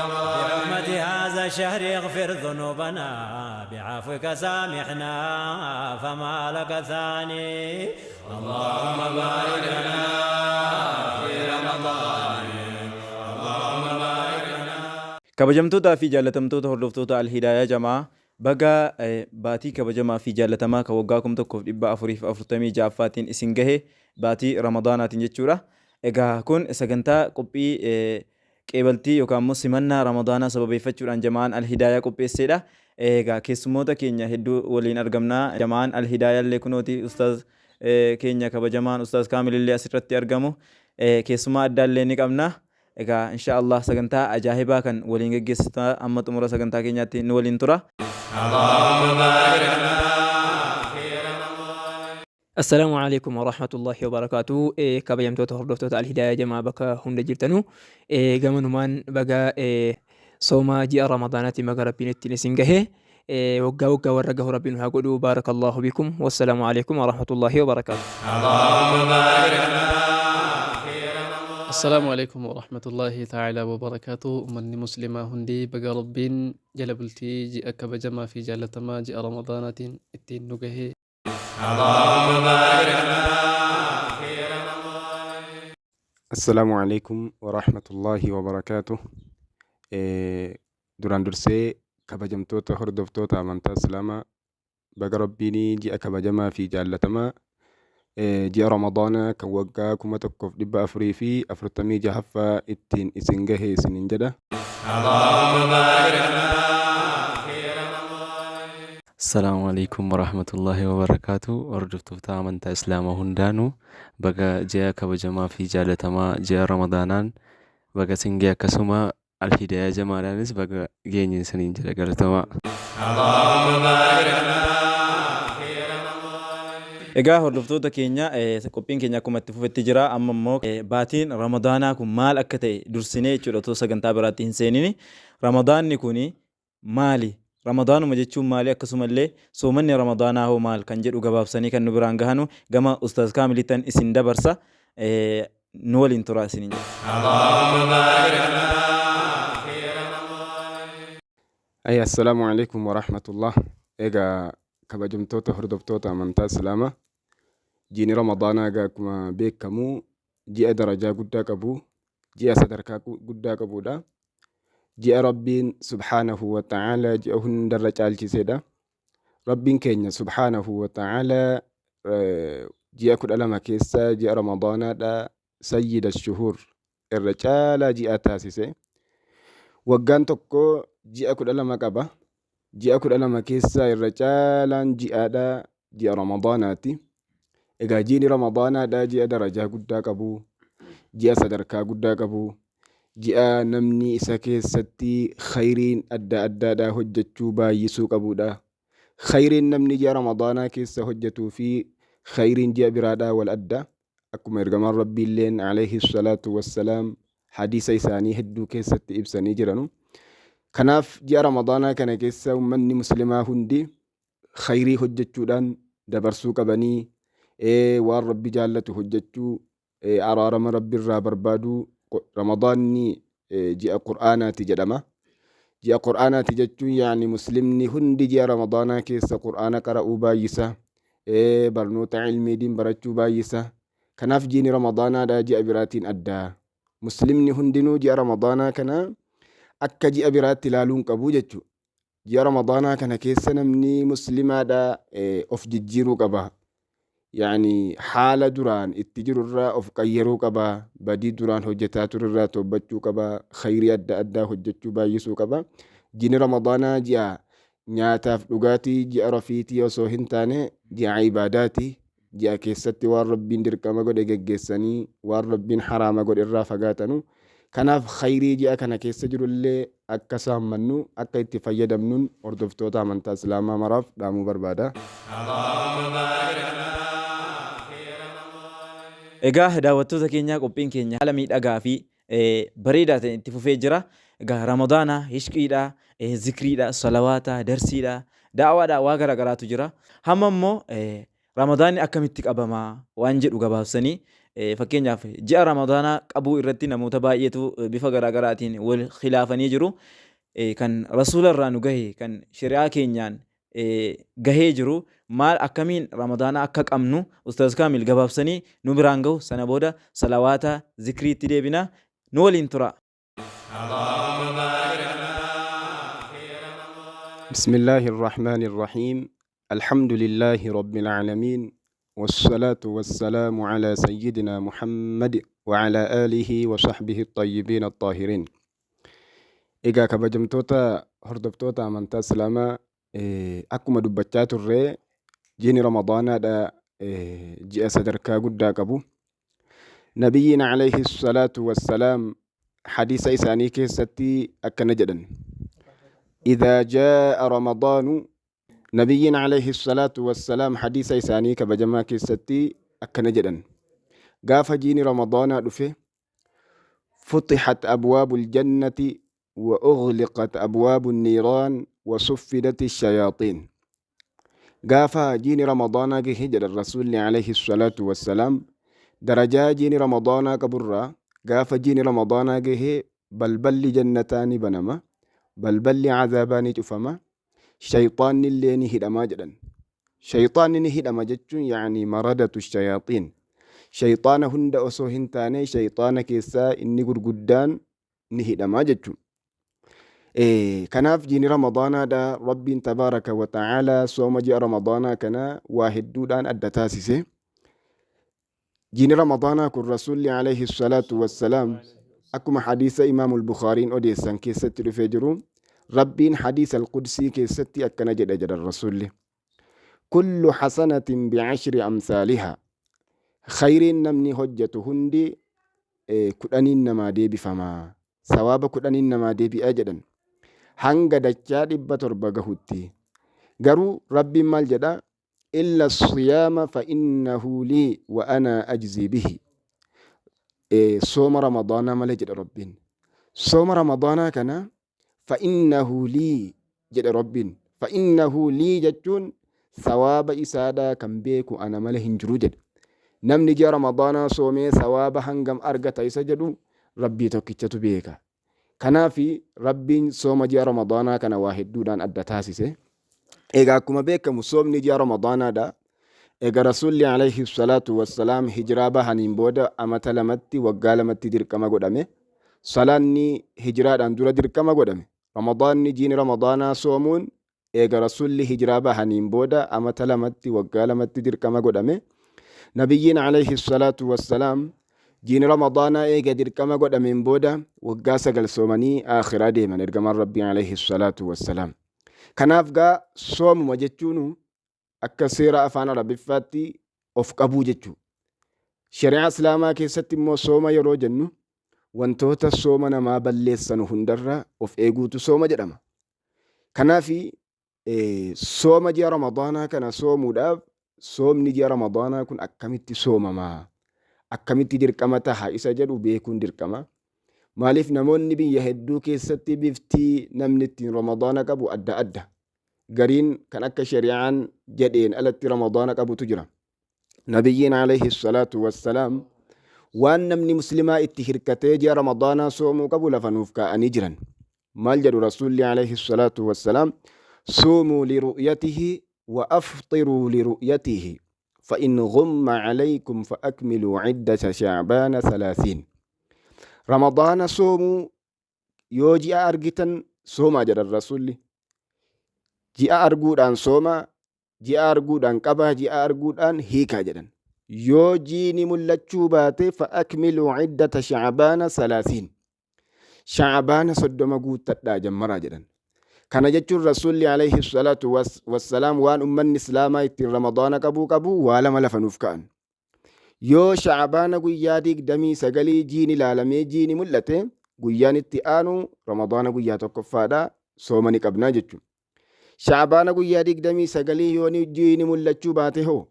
بحرمة هذا الشهر اغفر ذنوبنا بعفوك سامحنا فما لك ثاني. اللهم بارك لنا في رمضان. اللهم بارك لنا. Kabajamtootaa fi jaallatamtoota hordoftoota Alhidaayaa Jamaa, baga baatii kabajamaa fi jaallatamaa kan waggaa 1446ffaatiin isin gahe, baatii Ramadaanaatiin jechuudha. Egaa kun sagantaa qophii qeebaltii yookaan immoo simannaa Ramadaanaa sababeeffachuudhaan jamaan Alhidaayaa qopheessedha. Egaa keessummoota keenya hedduu waliin argamna. Jamaan Alhidaayaa illee kunooti, ustaaz keenya kabajamaan Ustaaz Kaamil illee asirratti argamu. Keessummaa addaa illee ni qabna. Egaa insha Allah sagantaa ajaa'ibaa kan waliin geggeessitaa amma xumura sagantaa keenyaatti nu waliin tura. اللهم بارك لنا في رمضان. Assalaamu alaikum warahmatullahi wabarakaatu. Kabajamtoota hordoftoota Alhidaaya Jamaa bakka hunda jirtanu, gamanumaan baga sooma ji'a Ramadaanaatti baga Rabbiin ittiin isin gahe. Waggaa waggaa warra gahu Rabbiin haa godhu. Baarakallahu bikum. Wassalaamu alaikum warahmatullahi wabarakaatu. اللهم بارك لنا في رمضان. Assalaamu alaikum warahmatullahi ta'ala wabarakaatu. Uummanni Muslimaa hundi, baga Rabbiin jala bultii ji'a kabajamaa fi jaallatamaa ji'a Ramadaanaatiin ittiin nu gahee. اللهم بارك لنا في رمضان. Assalaamu alaikum warahmatullahi wabarakaatuh. Duraan dursee kabajamtoota hordoftoota amantaa Islaamaa, baga Rabbiin ji'a kabajamaa fi jaallatamaa ji'a Ramadaanaa kan waggaa 1446ffaa ittiin isin gahe isiniin jedha. اللهم بارك لنا في رمضان. Assalaamu alaikum warahmatullahi wabarakaatu. Hordoftoota amantaa Islaamaa hundaanuu, baga ji'a kabajamaa fi jaalatamaa ji'a Ramadaanaan baga isin gahe, akkasuma Alhidayaa Jamaadhaanis baga geenye isiniin jedha, galatamaa. اللهم بارك لنا في رمضان. Egaa hordoftoota keenya, qophiin keenya akkuma itti fufetti jira. Amma immoo baatiin Ramadaanaa kun maal akka ta'e dursinee jechuudha, otoo sagantaa biraatti hin seenini. Ramadaanni kun maali? Ramadaanuma jechuun maali? Akkasumallee soomanni Ramadaanaa hoo maal kan jedhu gabaabsanii kan nu biraan gahanu gama Ustaaz Kaamilittan isin dabarsa. Nu waliin turaa isiniin jedha. اللهم بارك لنا في رمضان. Ay, assalaamu alaikum warahmatullah. Egaa kabajamtoota hordoftoota amantaa Islaamaa, jiini Ramadaanaa egaa akkuma beekamu ji'a darajaa guddaa qabu, ji'a sadarkaa guddaa qabudha. Ji'a Rabbiin subhaanahu wa ta'aalaa ji'a hundarra caalchisedha. Rabbiin keenya subhaanahu wa ta'aalaa ji'a 12 keessa ji'a Ramadaanaadha sayyida shuhur, irra caalaa ji'a taasise. Waggaan tokko ji'a 12 qaba. Ji'a 12 keessaa irra caalaan ji'aadha ji'a Ramadaanaati. Egaa jiini Ramadaanaadha ji'a darajaa guddaa qabu, ji'a sadarkaa guddaa qabu, ji'a namni isa keessatti khayriin adda addaadhaa hojjechuu baay'isuu qabudha. Khayriin namni ji'a Ramadaanaa keessa hojjetuu fi khayriin ji'a biraadhaa wal adda. Akkuma ergamaan Rabbiilleen alayhi salaatu wassalaam hadiisa isaanii hedduu keessatti ibsanii jiranu. Kanaaf ji'a Ramadaanaa kana keessa uummanni Muslimaa hundi khayrii hojjechuudhaan dabarsuu qabanii, waan Rabbi jaallatu hojjechuu, araarama Rabbi irraa barbaaduu. Ramadaanni ji'a Qur'aanaati jedhama. Ji'a Qur'aanaati jechuun yaani Muslimni hundi ji'a Ramadaanaa keessa Qur'aana qara'uu baay'isa. Barnoota ilmiidiin barachuu baay'isa. Kanaaf jiini Ramadaanaadha ji'a biraatiin adda. Muslimni hundinuu ji'a Ramadaanaa kana akka ji'a biraatti ilaaluu hin qabu jechuudha. Ji'a Ramadaanaa kana keessa namni Muslimaadha of jijjiiruu qaba. Yaani haala duraan itti jirurraa of qayyaruu qaba. Badii duraan hojjetaa turerraa toobbachuu qaba. Khayrii adda addaa hojjechuu baay'isuu qaba. Jiini Ramadaanaa ji'a nyaataaf dhugaatii, ji'a rafiitii osoo hin taane ji'a ibaadaati. Ji'a keessatti waan Rabbiin dirqama godhe geggeessanii waan Rabbiin haraama godhe irraa fagaatanu. Kanaaf khayrii ji'a kana keessa jirullee akka saammannu, akka itti fayyadamnuun hordoftoota amantaa Islaamaa maraaf dhaamuu barbaada. اللهم بارك لنا في رمضان. Egaa daawwattoota keenyaa, qophiin keenya haala miidhagaa fi bareedaa ta'een itti fufee jira. Egaa Ramadaana hishqiidha, zikriidha, salawaata, darsiidha, da'awaadha, waa garaa garaatu jira. Hamma immoo Ramadaanni akkamitti qabamaa waan jedhu gabaabsanii Fakkeenyaaf ji'a Ramadaanaa qabuu irratti namoota baay'eetu bifa garaagaraatiin wal khilaafanii jiru. Kan Rasuula irraa nu gahe, kan shari'aa keenyaan gahee jiru, maal akkamiin Ramadaana akka qabnu Ustaaz Kaamil gabaabsanii nu biraan gahu. Sana booda salawaata zikriitti deebina, nu waliin tura. بسم الله الرحمن الرحيم، الحمد لله رب العالمين، والصلاة والسلام على سيدنا محمد وعلى آله وصحبه الطيبين الطاهرين. Egaa kabajamtoota hordoftoota amantaa Islaamaa, akkuma dubbachaa turre ji'ni Ramadaanaadha ji'a sadarkaa guddaa qabu. Nabiyyiin alayhi salaatu wassalaam hadiisa isaanii keessatti akkana jedhan. إذا جاء رمضان، Nabiyyiin alayhi salaatu wassalaam hadiisa isaanii kabajamaa keessatti akkana jedhan. Gaafa ji'ni Ramadaanaa dhufe, فتحت أبواب الجنة وأغلقت أبواب النيران وصفدت الشياطين. Gaafa ji'ni Ramadaanaa gahe, jedhan Rasuulli alayhi salaatu wassalaam, darajaa ji'ni Ramadaanaa qaburraa gaafa ji'ni Ramadaanaa gahe balballi jannataa ni banama, balballi cazaabaa ni cufama, shayxaanni illee ni hidhamaa jedhan. Shayxaanni ni hidhama jechuun yaani مردة الشياطين. Shayxaana hunda osoo hin taane shayxaana keessaa inni gurguddaan ni hidhamaa jechuudha. Kanaaf ji'ni Ramadaanaadha Rabbiin تبارك وتعالى sooma ji'a Ramadaanaa kana waa hedduudhaan adda taasise. Ji'ni Ramadaanaa kun Rasuulli alayhi salaatu wassalaam akkuma hadiisa Imaamul Bukhaariin odeessan keessatti dhufee jiru, Rabbiin hadiisa al-Qudsii keessatti akkana jedha jedhan Rasuulli. كل حسنة بعشر أمثالها. Khayriin namni hojjetu hundi 10n namaa deebifamaa. Sawaaba 10n namaa deebi'aa jedhan. Hanga dachaa 700 gahutti. Garuu Rabbiin maal jedhaa? إلا الصيام فإنه لي وأنا أجزي به. Sooma Ramadaanaa malee jedha Rabbiin. Sooma Ramadaanaa kana فإنه لي jedha Rabbiin. فإنه لي jechuun sawaaba isaadhaa kan beeku ana malee hin jiru jedha. Namni ji'a Ramadaanaa soomee sawaaba hangam argata isa jedhu Rabbii tokkichatu beeka. Kanaafi Rabbiin sooma ji'a Ramadaanaa kana waa hedduudhaan adda taasise. Egaa akkuma beekamu soomni ji'a Ramadaanaadha. Egaa Rasuulli alayhi salaatu wassalaam hijiraa bahaniin booda amata 2tti, waggaa 2tti dirqama godhame. Salaanni hijiraadhaan dura dirqama godhame. Ramadaanni, jiini Ramadaanaa soomuun eega Rasuulli hijiraa bahaniin booda amata 2tti, waggaa 2tti dirqama godhame. Nabiyyiin alayhi salaatu wassalaam jiini Ramadaanaa eega dirqama godhameen booda waggaa 9 soomanii aakhiraa deeman ergamaan Rabbii alayhi salaatu wassalaam. Kanaaf gaa soomuma jechuun akka seera afaan Arabiffaatti of qabuu jechuudha. Shari'aa Islaamaa keessatti immoo sooma yeroo jennu wantoota sooma namaa balleessanu hundarra of eeguutu sooma jedhama. Kanaafi sooma ji'a Ramadaanaa kana soomuudhaaf, soomni ji'a Ramadaanaa kun akkamitti soomamaa? Akkamitti dirqama taha isa jedhu beekuun dirqama. Maaliif, namoonni biyya hedduu keessatti bifti namni ittiin Ramadaana qabu adda adda. Gariin kan akka shari'aan jedheen alatti Ramadaana qabutu jira. Nabiyyiin alayhi salaatu wassalaam waan namni muslimaa itti hirkatee ji'a Ramadaanaa soomuu qabu lafa nuuf kaa'anii jiran. Maal jedhu Rasuulli alayhi salaatu wassalaam? صوموا لرؤيته وأفطروا لرؤيته، فإن غم عليكم فأكملوا عدة شعبان 30. Ramadaana soomuu yoo ji'a argitan soomaa jedhan Rasuulli. Ji'a arguudhaan soomaa, ji'a arguudhaan qabaa, ji'a arguudhaan hiikaa jedhan. Yoo jiini mul'achuu baate, فأكملوا عدة شعبان 30. Shacbaana 30 guuttadhaa jammaraa jedhan. Kana jechuun Rasuulli alayhi salaatu wassalaam waan ummanni Islaamaa ittiin Ramadaana qabuu qabu waa lama lafa nuuf ka'an. Yoo Shacbaana guyyaa 29 jiini ilaalamee jiini mul'ate, guyyaan itti aanu Ramadaana guyyaa 1ffaadha, sooma ni qabnaa jechuudha. Shacbaana guyyaa 29 yoo jiini mul'achuu baate hoo,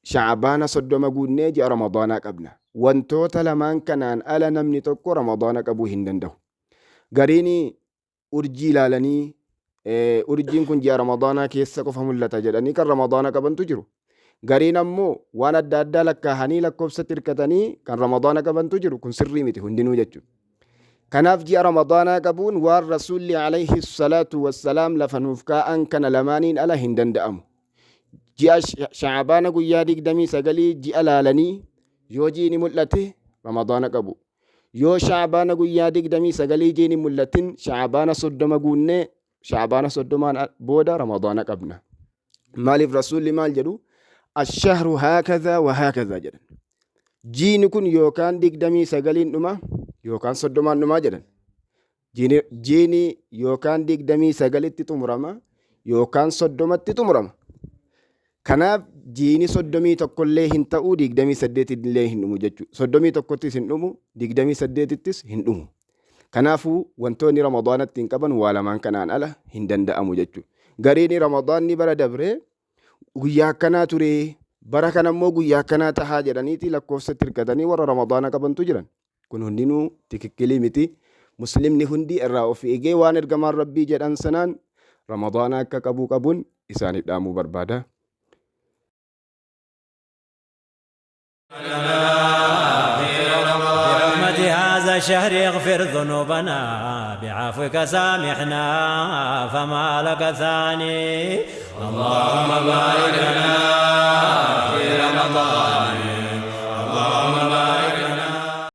Shacbaana 30 guunnee ji'a Ramadaanaa qabna. Wantoota lamaan kanaan ala namni tokko Ramadaana qabuu hin danda'u. Gariin urjii ilaalanii, urjiin kun ji'a Ramadaanaa keessa qofa mul'ata jedhanii kan Ramadaana qabantu jiru. Gariin ammoo waan adda addaa lakkaahanii lakkoofsatti hirkatanii kan Ramadaana qabantu jiru. Kun sirrii miti hundinuu jechuudha. Kanaaf ji'a Ramadaanaa qabuun waan Rasuulli alayhi salaatu wassalaam lafa nuuf kaa'an kana lamaaniin ala hin danda'amu. Ji'a Sha'abaana guyyaa 29 ji'a laalanii yoo jiini mul'ate Ramadaana qabu. Yoo Sha'abaana guyyaa 29 jiini mul'atin Sha'abaana 30 guunnee Sha'abaana 30n booda Ramadaana qabna. Maaliif Rasuulli maal jedhu? Ashahru haakazaa wa haakazaa jedhan. Jiini kun yookaan 29n dhuma yookaan 30n dhumaa jedhan. Jiini yookaan 29tti xumurama yookaan 30tti xumurama. Kanaaf jiini 31 illee hin ta'u 28 illee hin dhumu jechuudha. 31ttis hin dhumu 28ttis hin dhumu. Kanaafuu wantoonni Ramadaanatti hin qaban waa lamaan kanaan ala hin danda'amu jechuudha. Gariin Ramadaanni bara dabree guyyaa akkanaa ture bara kana immoo guyyaa akkanaa tahaa jedhaniiti lakkoofsatti hirkatanii warra Ramadaana qabantu jiran. Kun hundinuu tikikkilii miti. Muslimni hundi irraa of eegee waan ergamaan Rabbii jedhan sanaan Ramadaana akka qabuu qabuun isaaniif dhaamuu barbaada. بحرمة هذا الشهر اغفر ذنوبنا بعفوك سامحنا فما لك ثاني.